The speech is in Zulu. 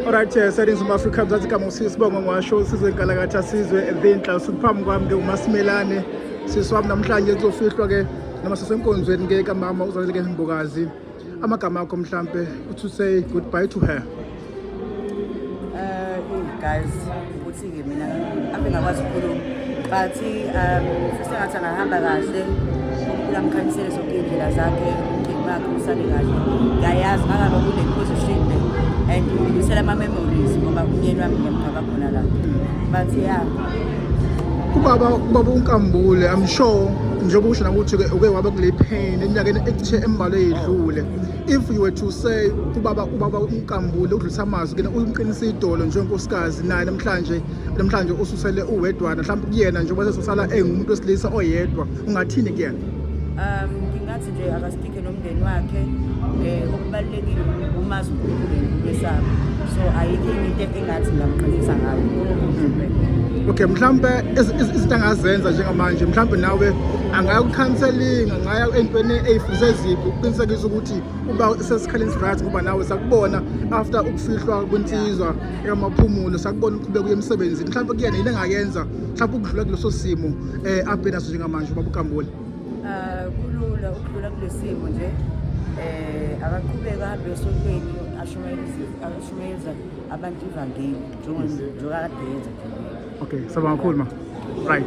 Alright, seNingizimu Afrika, Mzansi, igama usisibongo ngiwasho sizwe nkalakatha sizwe Vintla. Siphambi kwami ke uMasimelane, sisi wami. Namhlanje kuzofihlwa ke noma sisenkonzweni ke kamama uZanele ke Mbokazi. Amagama akho mhlambe to say goodbye to her. Guys, ukuthi-ke mina ave ngakwazi ukukhuluma, but futhi engathi angahamba kahle, uNkulunkulu amkhanyisele zonke iy'ndlela zakhe, umndeni wakhe usale kahle. Ngiyayazi ngangaba kule position le and ngibuyisela ama-memories ngoba umyeni wami ngiyamgcwaba khona la, but yeah. Ubaba uNkambule, I'm sure njengoba usho nakuthi ke uke waba kule pain eminyakeni ethe embalwa eyedlule, if you were to say ubaba uNkambule udlulisa amazwi kena, umqinisa idolo njengonkosikazi naye namhlanje ususele uwedwana, mhlawumbe kuyena njengoba sesosala engumuntu wesilisa oyedwa, ungathini kuyena? Ngingathi nje akasticke nomndeni wakhe. Okubalulekile umazi uNkulunkulu ukwesaba, so ayikho enye into engathi ngingamqinisa ngayo, uNkulunkulu kuphela. Okay, mhlambe izinto angazenza njengamanje, mhlambe nawe angaya ku-counseling, angaya entweni ey'fuze ziphi ukuqinisekisa ukuthi uba sesikhaleni right, ngoba nawe sakubona after ukufihlwa kwensizwa ekaMaphumulo, sakubona uqhubeka uye emsebenzini. Mhlawumbe kuyena yini engayenza mhlawumbe ukudlula kuleso simo abhekene naso njengamanje ubaba uNkambule? Kulula ukudlula kule simo nje. Akaqhubeka ahambe esontweni, ashumayeza abantu ivangeli njengoba kade yenza nje. Okay, sabonga kakhulu, ma. Right.